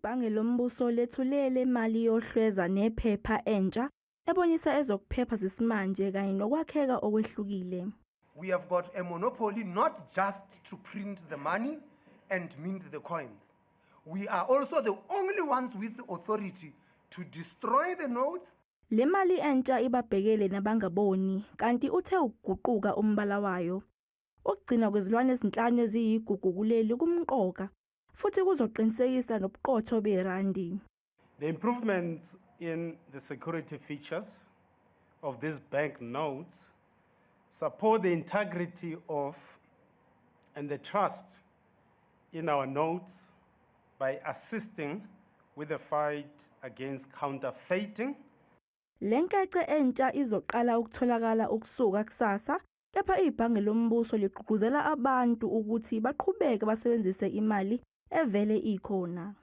Ibhange lombuso lethule le mali yohlweza nephepha entsha ebonisa ezokuphepha zesimanje kanye nokwakheka okwehlukile. We have got a monopoly not just to print the money and mint the coins. We are also the only ones with the authority to destroy the notes. Le mali entsha ibabhekele nabangaboni kanti uthe ukuguquka umbala wayo. Ukugcinwa kwezilwane ezinhlanu eziyigugu kuleli kumqoka futhi kuzoqinisekisa nobuqotho berandi. The improvements in the security features of these bank notes support the integrity of and the trust in our notes by assisting with the fight against counterfeiting. Le nkece entsha izoqala ukutholakala ukusuka kusasa, kepha ibhange lombuso ligqugquzela abantu ukuthi baqhubeke basebenzise imali evele ikhona.